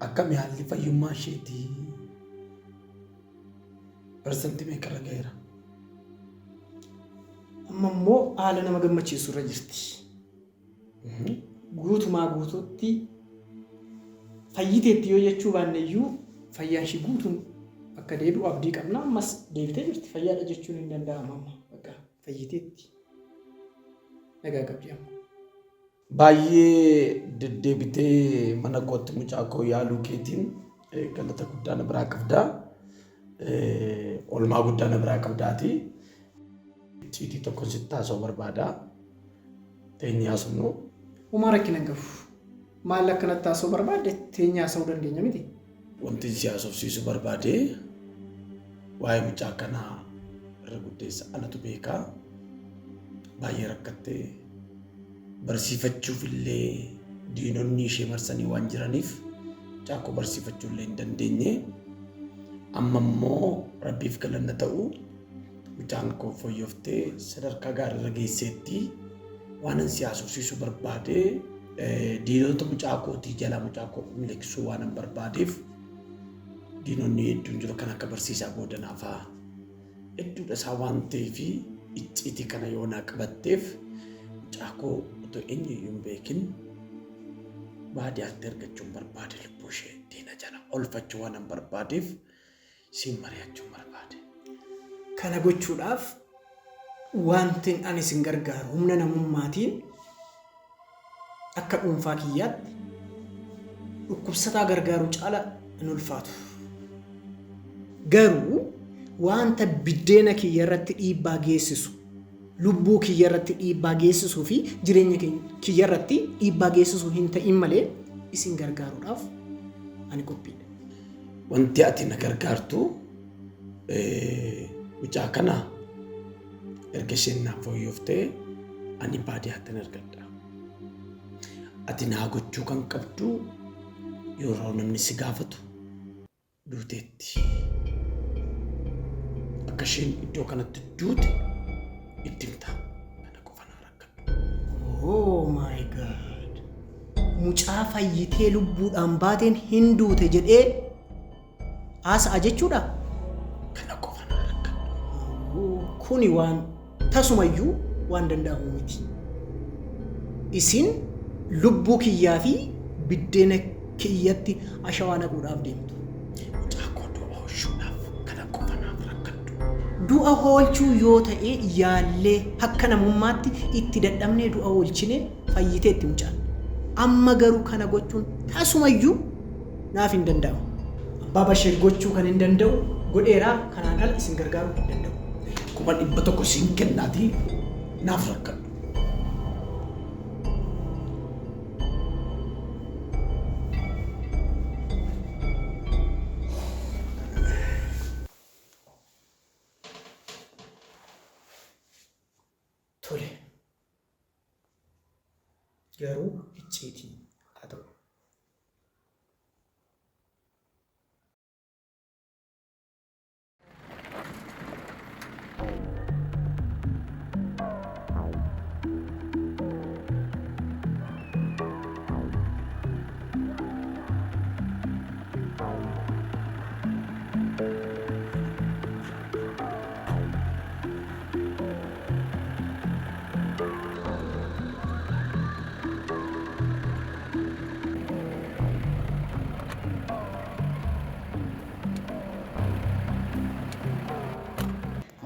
Akkami haalli fayyummaa isheetii? Parsantii meeqarra ga'eera? Amma immoo haala nama gammachiisu irra jirti. Guutumaa guutuutti fayyiteetti yoo jechuu baanne iyyuu fayyaan ishii guutuun akka deebi'u abdii qabna. Ammas deebitee jirti. Fayyaadha jechuun hin danda'ama amma. Bakka fayyiteetti. Nagaa qabdi amma. Baay'ee deddeebitee mana kootti mucaa koo yaaluu keetiin galata guddaa na biraa qabda. Oolmaa guddaa na biraa qabdaati. Icciitii tokko sitti haasa'uu barbaada. Teenyee haasofnu. Homaa rakkina hin qabu. Maal akka natti haasa'uu barbaadde teenyee haasa'uu dandeenya miti. Wanti si haasofsiisuu barbaade waa'ee mucaa kanaa irra guddeessa anatu beekaa. Baay'ee rakkattee barsiifachuuf illee diinonni ishee marsanii waan jiraniif mucaa koo barsiifachuu illee hin dandeenye. Amma immoo rabbiif galanna ta'u mucaan koo fooyyoftee sadarkaa gaariirra geesseetti. Waanan si haasofsiisuu barbaade diinota mucaa kootii jalaa mucaa koo miliqsuu waanan barbaadeef diinonni hedduun jiru kan akka barsiisaa goodanaa fa'aa hedduudha isaa waan ta'eef icciitii kana yoo naa qabatteef mucaa koo otoo eenyuyyuu hin beekin baadiyaatti ergachuun barbaade lubbuu ishee diina jala oolfachuu waanan barbaadeef siin mari'achuun barbaade. Kana gochuudhaaf wantin ani isin gargaaru humna namummaatiin akka dhuunfaa kiyyaatti dhukkubsataa gargaaruu caala hin ulfaatu. Garuu wanta biddeena kiyya irratti dhiibbaa geessisu, lubbuu kiyya irratti dhiibbaa geessisuu fi jireenya kiyya irratti dhiibbaa geessisu hin ta'in malee isin gargaaruudhaaf ani qophiidha. Wanti ati na gargaartu mucaa kana erga isheen naaf fooyyoftee ani baadiyaattin ergadha. Ati naa gochuu kan qabdu yeroo namni si gaafatu duuteetti. Akka isheen iddoo kanatti duute itti himta. Kana qofa naa rakkadhu. Oh my God. Mucaa fayyitee lubbuudhaan baateen hin duute jedhee haasa'a jechuudha? Kana qofa naa rakkadhu. Kuni waan tasumayyuu waan danda'amu miti. Isin lubbuu kiyyaa fi biddeena kiyyatti ashawaa naquudhaaf deemtu. Mucaa koo du'a oolchuudhaaf kana qofa naaf rakkadhu. Du'a oolchuu yoo ta'e yaallee akka namummaatti itti dadhabnee du'a oolchine fayyiteetti mucaan. Amma garuu kana gochuun tasumayyuu naaf hin danda'amu. Abbaa Bashir gochuu kan hin danda'u godheera kanaan ala isin gargaaruu hin danda'u. 100,000 siin kennaatii naaf rakkadhu. Tole. Garuu icciitii haa ta'u.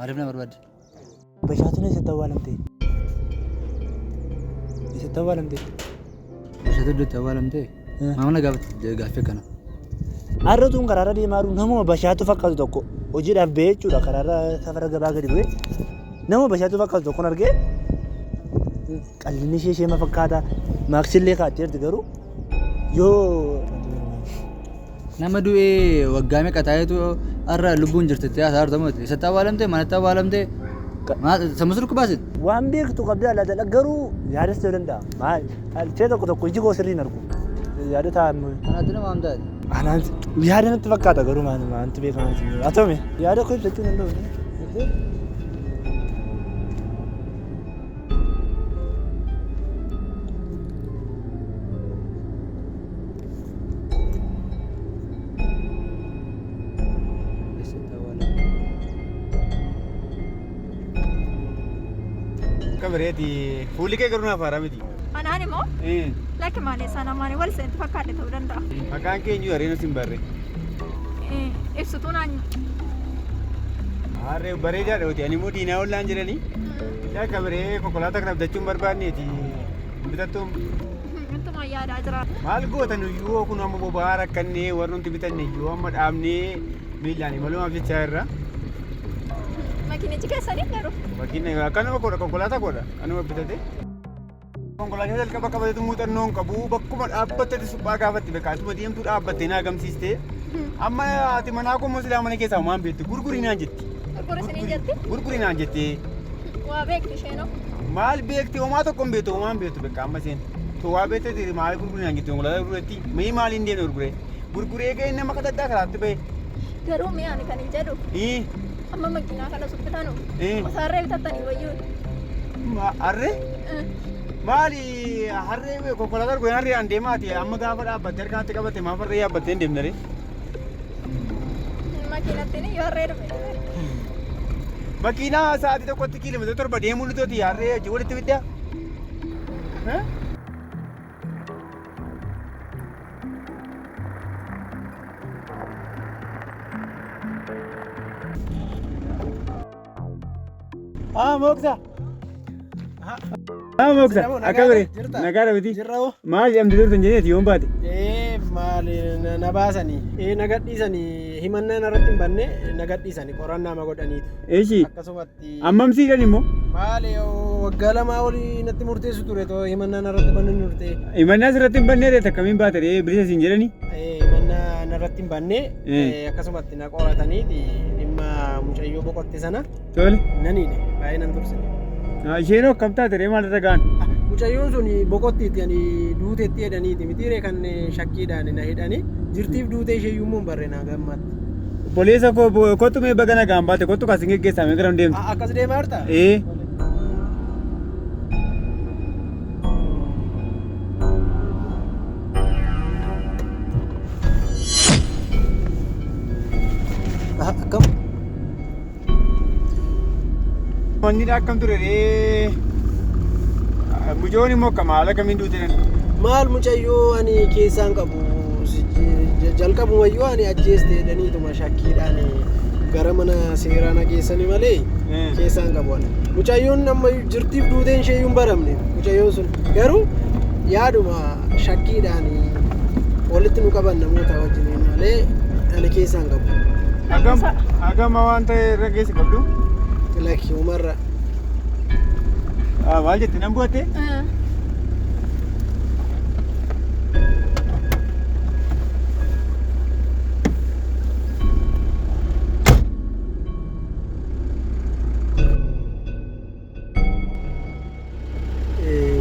Maaliif na barbaadde? Bashaatuun eessatti awwaalamte? Eessatti awwaalamte? Bashaatu iddoo itti awwaalamte? Maal na gaafatte gaaffii akkana? Har'a utuun karaarra deemaa jiru namuma Bashaatu fakkaatu tokko hojiidhaaf ba'ee jechuudha karaarra safara gabaa gadi bu'ee nama Bashaatu fakkaatu tokkon argee qallinni ishee isheema fakkaata maaksillee kaatteerti garuu yoo Nama du'ee waggaa meeqa taa'etu har'a lubbuun jirti itti haasaa jirta moo eessatti awwaalamte manatti awwaalamte maal sammuu si dhukkubaase? Waan beektu qabdaa laata garuu yaadas ta'uu danda'a. Maal ishee tokko tokko iji koo sirrii hin argu. Yaada ta'a. Kanaatti nama waamtaa? Anaan yaada natti fakkaata garuu maal maaltu beekama miti. Haa ta'u mee yaada koo ibsachuu hin danda'u. Eessatti awwaalamte? Akka bireeti fuulli kee garuu naaf haaraa miti. Anaan immoo lakki maali isaan amaanii wal isinitti fakkaadhe ta'uu danda'a. Maqaan kee eenyu harreen sin barre. Ibsituu naan Harree bareedaadha hoti ani immoo diinaa ollaan jedhanii. Akka biree konkolaataa kana bitachuu hin barbaanneeti. Bitattuun Ittuma yaadaa jira. Maal gootan iyyuu kun amma boba'aa rakkannee warra nuti bitanne iyyuu amma dhaabnee miillaan imalumaaf jechaa irra. Makiinichi keessanii garuu. Makiina akkanuma godha konkolaataa godha anuma bitate. Konkolaataa jalqaba qabatetu muuxannoo hin qabu bakkuma dhaabbattetti suphaa gaafatti beekaa atuma deemtuu dhaabbattee naa gamsiiste. Amma ati manaa koo immoo silaa mana keessaa homaa hin beektu gurgurii naan jetti. Gurguri isiniin jetti. Gurgurii naan jetti. Waa beekti isheenoo. Maal beekti homaa tokko hin beektu homaa hin beektu beekaa amma isheen. Too waa beekte maal gurgurii naan jetti konkolaataa gurguretti mee maaliin deemne gurguree. Gurguree ga'e nama kadhadhaa karaatti ba'e. Garuu mi'a ani kan hin jedhu. Amma makiinaa kana suphitanu. Osoo harree bitattanii wayyuu. Harree? Maali harree konkolaataa gurguree harree aan deemaati amma gaafa dhaabbattee harkaatti qabatte maaf harree yaabbattee hin deemne ree? Makiinattiin yoo harree dhufe. Makiinaa sa'aatii tokkotti kiiloomeetira 7 deemuu nuti harree hojii walitti fiddaa? Ah, Moksa. Ah, Moksa. Akka bire. Nagaa miti. Maal jedhamti turtan jenneeti yoon baate? Ee maali na baasanii ee na gadhiisanii himannaan irratti hin banne na gadhiisanii qorannaa ma godhaniitu. Eeshi. Akkasumatti. Ammam siidhan immoo? Maali waggaa lamaa olii natti murteessu ture too himannaan irratti banne turte. Himannaa sirratti hin bannee reet akkamiin baate ree bilisa siin jedhanii? Himannaa narratti hin banne akkasumatti na qorataniiti dhimma mucayyoo boqotte sana. Tole. Nan hidhe baay'ee nan tursine. Isheen hoo akkam taate ree maalirra ga'an? Mucayyoon sun boqottiitti ani duuteetti jedhaniiti mitiiree kan shakkiidhaan na hidhani jirtiif duutee ishee iyyuu immoo hin barre naa gammaatti. Obboleessa koo kottu mee baga nagaan baate kottu kasin geggeessaa mee garam deemtu? Akkas deemaa jirta? Ee. Akkam? Manni akkam ture ree? Mucoon immoo akkam haala kamiin duute nan? Maal mucayyoo ani keessaan qabu jalqabumayyuu ani ajjeeste jedhaniituma shakkiidhaan gara mana seeraa na geessani malee keessaan qabu ani. Mucayyoon amma jirtiif duuteen ishee iyyuu hin baramne mucayyoon sun garuu yaaduma shakkiidhaan walitti nu qaban namoota wajjiniin malee ani keessaan qabu. Hagam hagam waan ta'e irra geesse qabdu? Lakki umarra. Maal jette nan bu'atte?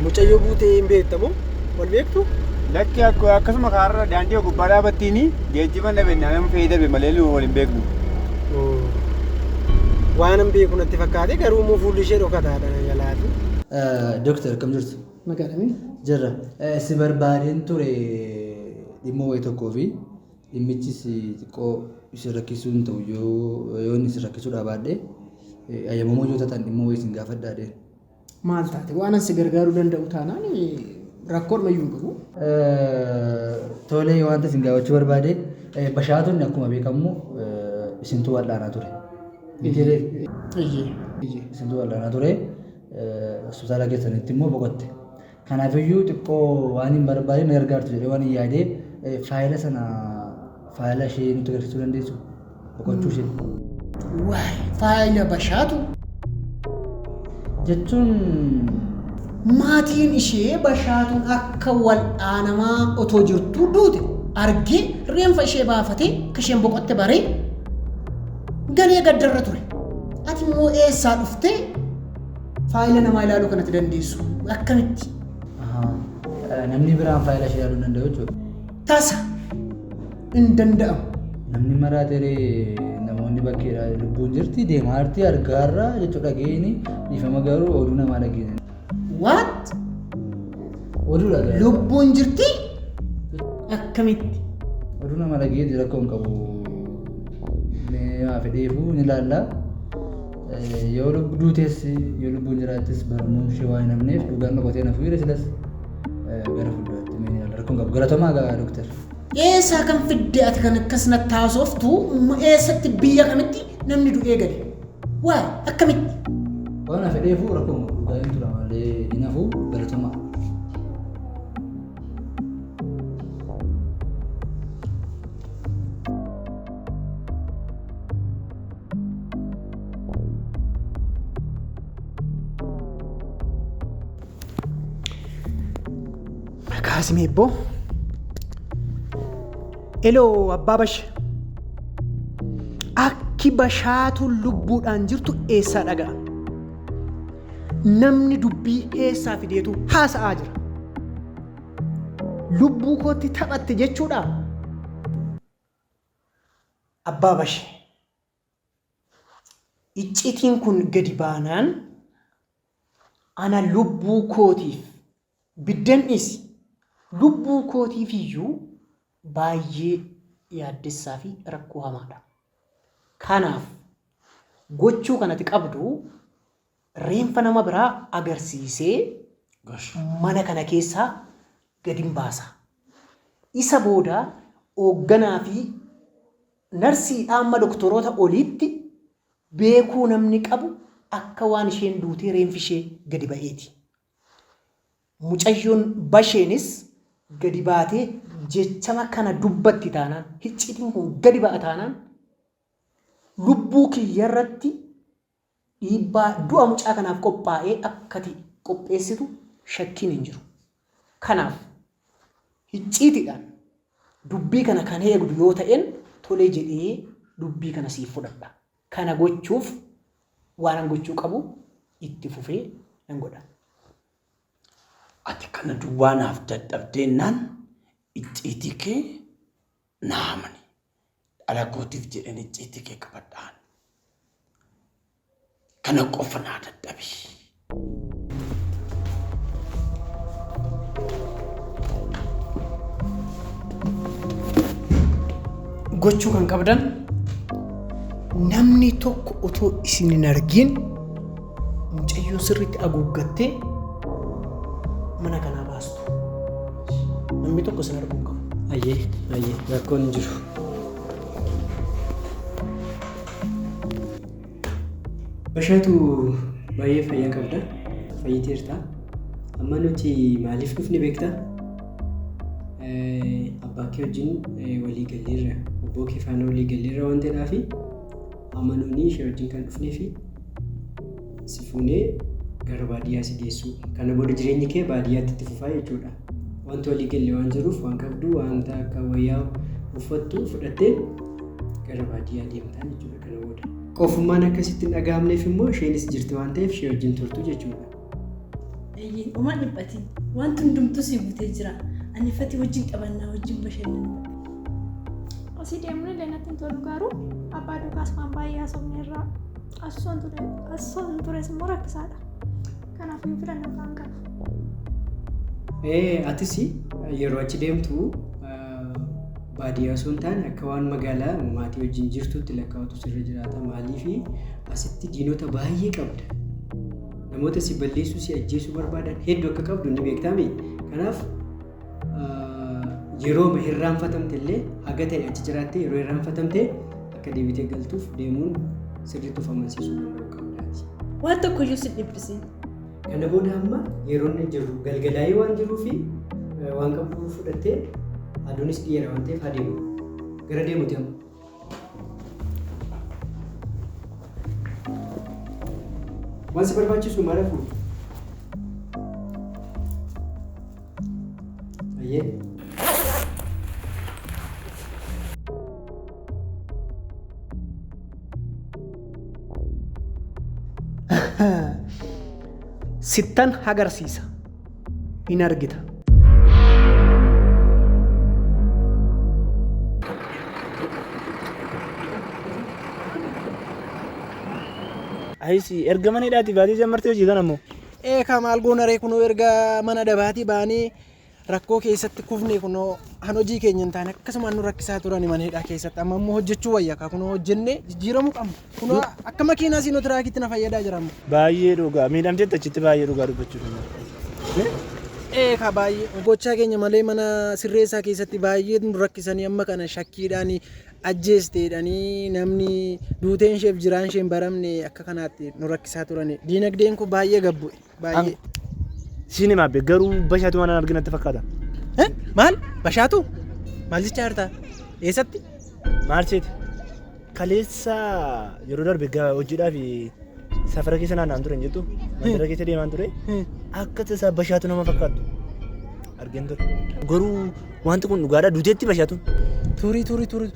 Mucayyoo buutee hin beektamu wal beektu? Lakki akkasuma karaarra daandii gubbaa dhaabattiin geejjiba dhabe nama fe'ee darbe malee nu wal hin beeknu. Waan hin beeku natti fakkaate garuu immoo fuulli ishee dhokataadha na jalaati. Dooktar akkam jirtu? Magaalami. Jirra. Si barbaadeen ture dhimma wayii tokkoo fi dhimmichis xiqqoo isin rakkisuu hin ta'u yoo inni isin rakkisuu baadhee ayyamamoo yoo taatan dhimma wayii isin gaafadhaa deema. Maal taate waan an si gargaaruu danda'u taanaan rakkoon mayyuu hin qabu. Tolee wanta isin gaafachuu barbaade bashaatonni akkuma beekamu isintu wal'aanaa ture. Mitiiree? Eeyyee. Eeyyee. Isintu wal'aanaa ture. Hospitaala keessanitti immoo boqotte. Kanaafiyyuu xiqqoo waan hin barbaade na gargaartu jedhee waan hin yaadee faayila sana faayila ishee nutti agarsiisuu dandeessu? Boqochuu ishee. Waay faayila Bashaatu. Jechuun. Maatiin ishee Bashaatuun akka wal'aanamaa otoo jirtuu duute argee reenfa ishee baafatee akka isheen boqotte baree galee gaddarra ture. Ati immoo eessaa dhuftee faayila namaa ilaaluu kanatti dandeessu? Akkamitti? Ahaa. Namni biraan faayila ishee ilaaluu hin danda'u jechuudha. Tasa hin danda'amu. Namni maraateree namoonni bakkeedha lubbuun jirti deemaa jirti argaarra jechuu dhageeni dhiifama garuu oduu namaa dhageeni. What? Oduu dhagaa. Lubbuun jirti? Akkamitti? Oduu nama dhageeti rakkoo hin qabu. Mee haa fedheefuu ni ilaalla. Yoo lubbu duutes yoo lubbuun jiraattes barnoon ishee waan hin hafneef dhugaan dhokatee nafu jira silas gara fuulduraatti mee ni ilaalla rakkoo hin qabu. Galatomaa gaa doktar. Eessaa kan fidde ati kan akkas natti haasoftu eessatti biyya kamitti namni du'ee gale? Waay akkamitti? Waan na fedheefuu rakkoo hin qabu dhugaa hin tura malee hin hafu galatomaa. Kaasime ebboo. Eloo abbaa bashe. Akki bashaatuun lubbuudhaan jirtu eessaa dhaga'a? Namni dubbii eessaa fideetu haasa'aa jira? Lubbuu kootti taphatte jechuudhaa? Abbaa Bashe, Iccitiin kun gadi baanaan ana lubbuu kootiif bidden dhiisi, lubbuu kootiif iyyuu baay'ee yaaddessaa fi rakkoo hamaadha. Kanaaf gochuu kan ati qabdu reenfa nama biraa agarsiisee mana kana keessaa gadin baasa. Isa booda oogganaa fi narsiidhaa amma doktoroota oliitti beekuu namni qabu akka waan isheen duutee reenfi ishee gadi ba'eeti. Mucayyoon Basheenis gadi baatee jechama kana dubbatti taanaan, hiccitiin kun gadi ba'a taanaan lubbuu kiyyarratti dhiibbaa du'a mucaa kanaaf qophaa'ee akkati qopheessitu shakkiin hin jiru. Kanaaf hicciitiidhaan dubbii kana kan eegdu yoo ta'en tole jedhee dubbii kana siif fudhadha. Kana gochuuf waanan gochuu qabu itti fufee nan godha. Ati kana duwwaa naaf dadhabdeennaan icciitii kee naa amani. Dhala kootiif jedheen icciitii kee qabadhaan. Kana qofa naa dadhabi. Gochuu kan qabdan namni tokko otoo isin hin argin mucayyoon sirriitti haguuggattee mana kanaa baastu. Namni tokko isin arguu hin qabu. Ayyee, ayyee, rakkoon hin jiru. Bashaatu baay'ee fayyaa qabda. Fayyiteerta. Amma nuti maaliif dhufne beektaa? Abbaa kee wajjin walii galleerra. Obboo kee faana walii galleerra waan ta'eedhaafi amma nuuni ishee wajjin kan dhufneefi si fuunee gara baadiyyaa si geessuu. Kana booda jireenyi kee baadiyyaatti itti fufaa jechuudha. Wanti walii galle waan jiruuf waan qabdu wanta akka wayyaa uffattu fudhattee gara baadiyyaa deemtaa jechuudha kana booda. Qofummaan akka sitti hin dhaga'amneef immoo isheenis jirti waan ta'eef ishee wajjin turtu jechuudha. Eeyyeen homaa hin dhiphatin. Wanti hundumtuu sii guutee jira. Ani fati wajjin taphannaa wajjin bashannanna. Asii deemuun illee natti hin tolu garuu abbaa duukaas waan baay'ee haasofneerra. As osoon tures immoo rakkisaadha. Kanaaf hin filannoo kaan qaba. Ee atis yeroo achi deemtu baadiyyaa osoo hin taane akka waan magaalaa maatii wajjin jirtutti lakkaa'utu sirra jiraata. Maaliif asitti diinota baay'ee qabda. Namoota si balleessuu si ajjeesuu barbaadan hedduu akka qabdu ni beektaami. Kanaaf yeroo hirraanfatamte illee haga ta'e achi jiraattee yeroo hirraanfatamte akka deebitee galtuuf deemuun Sirriitti of amansiisuu danda'uu qabdaati. Waan tokkoyyuu si dhiphisin. Kana booda amma yeroon jiru galgalaayee waan jiruufi waan qabdu fudhattee aduunis dhiyeera waan ta'eef haa deemu. Gara deemuti amma. Waan si barbaachisu mara fuudhi. Ayyee. Sittan agarsiisa. In argita. Ayisi erga mana hidhaatii baatee jammartee hojii kana immoo. Ee kaa maal goona ree kunoo erga mana dabaatii baanee rakkoo keessatti kufne kunoo han hojii keenya hin taane akkasumaan nu rakkisaa turani mana hidhaa keessatti amma immoo hojjechuu wayya kaa kunoo hojjennee jijjiiramuu qabna kunoo akka makiinaa siinootiraakitti na fayyadaa jira amma. Baay'ee dhugaa miidhamteetta achitti baay'ee dhugaa dubbachuu danda'a. Ee kaa baay'ee gochaa keenya malee mana sirreessaa keessatti baay'ee nu rakkisanii amma kana shakkiidhaan ajjeeste jedhanii namni duuteen isheef jiraan ishee hin baramne akka kanaatti nu rakkisaa turani diinagdeen koo baay'ee gad bu'e baay'ee. Siin himaa be garuu bashaatu waan an arge natti fakkaata. Maal? Bashaatu? Maal jechaa jirta? Eessatti? Maal seeti? Kaleessa yeroo darbe hojiidhaaf safara keessa naanna'an ture hin jettu? Mandara keessa deemaan ture. Akka tasaa bashaatu nama fakkaattu argeen ture. Garuu wanti kun dhugaadha duuteetti bashaatuun. Turii turii turii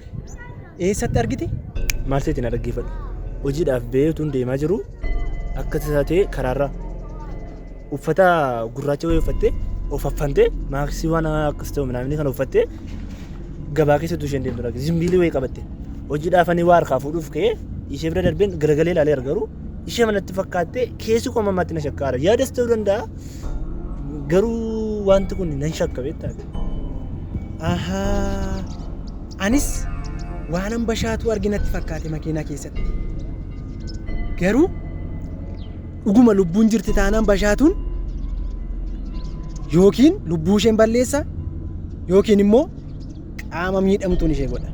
eessatti argite? Maal seeti na dhaggeeffadhu. Hojiidhaaf ba'ee utuun deemaa jiru akka tasaa ta'e karaarra uffata gurraacha wayii uffattee of affantee maaksii waan akkas ta'u minaamni kana uffattee gabaa keessatti isheen deemtu argite. Zimbiilii wayii qabatte. Hojiidhaaf ani waa harkaa fuudhuuf ka'ee ishee bira darbeen garagalee ilaalee garuu ishee manatti fakkaattee keessi koo mammaatti na shakkaara. Yaadas ta'uu danda'a garuu wanti kun nan shakka beektaati. Ahaa. Anis waanan bashaatuu arginatti fakkaate makiinaa keessatti. Garuu dhuguma lubbuun jirti taanaan bashaatuun yookiin lubbuu isheen balleessa yookiin immoo qaama miidhamtuun ishee godha.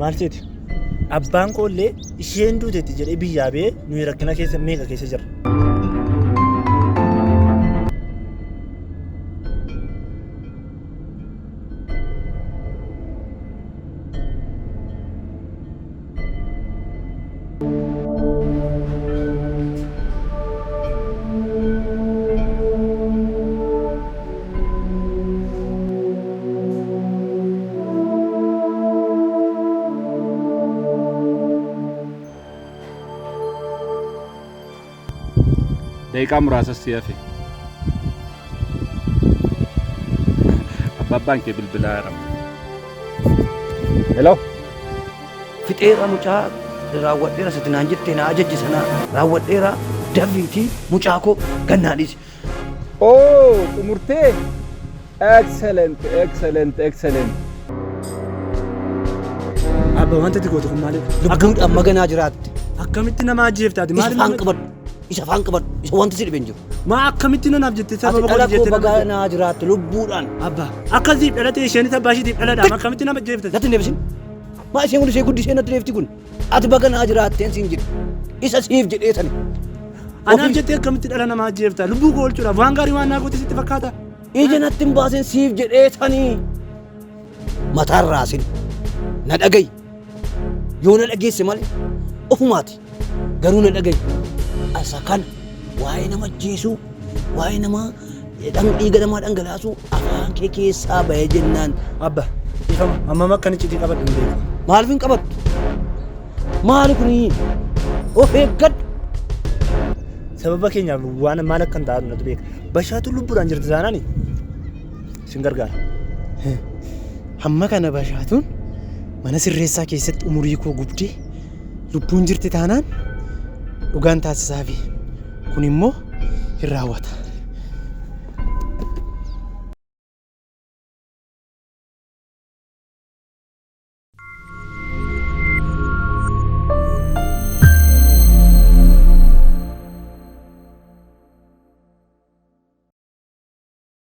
Maal seeti? Abbaan koo illee isheen duuteetti jedhee biyyaa ba'ee nuyi rakkina keessa meeqa keessa jirra. Daqiiqaa muraasas si hafe. Abbaan kee bilbilaa jira. Hello. Fixeera mucaa raawwadheera sati naan jette na ajajje sana raawwadheera dafiitii mucaa koo gannaa dhiisi. Oh, xumurtee? Excellent, excellent, excellent. Abba wanta ati gootu kun maalidha? Lubbuun amma ganaa jiraatte. Akkamitti nama ajjeefta ati? Isa Maali afaan nama qabadhu. Isa afaan qabadhu. Isa wanti si dhibe hin jiru. Maa akkamitti nanaaf jettee Ati sababa dhala kooti koo jettee nama bagaa naa jiraatte lubbuudhaan. Abba akkasiif dhalate isheenis abbaa isheetiif dhaladha. Akkamitti nama ajjeefta? Natti hin deebisin. Maa isheen kun ishee guddisee natti deebifti kun. Ati baga naa jiraatteen siin jedhe. Isa siif jedhee sani. Anaaf jettee akkamitti dhala namaa ajjeefta? Lubbuu koo oolchuudhaaf waan gaarii waan naa goote sitti fakkaata? Ija natti hin baasin siif jedhee sanii. Mataan raasin. Na dhagayi. Yoo na dhageesse malee ofumaati. Garuu na dhagayi. Asa kana waa'ee nama ajjeesuu, waa'ee nama dhiiga namaa dhangalaasuu afaan kee keessaa bahee jennaan. Abba, ifama hammam akka inni iccitii qabadhu hin beeku. Maaliif hin qabattu? Maali kuni? Of eeggadhu. Sababa keenyaaf waan maal akka hin taa'u natu beeka. Bashaatuun lubbuudhaan jirti taanaani sin gargaara. Hamma kana bashaatuun mana sirreessaa keessatti umurii koo gubdee lubbuun jirti taanaan dhugaan taasisaafi. Kun immoo hin raawwata.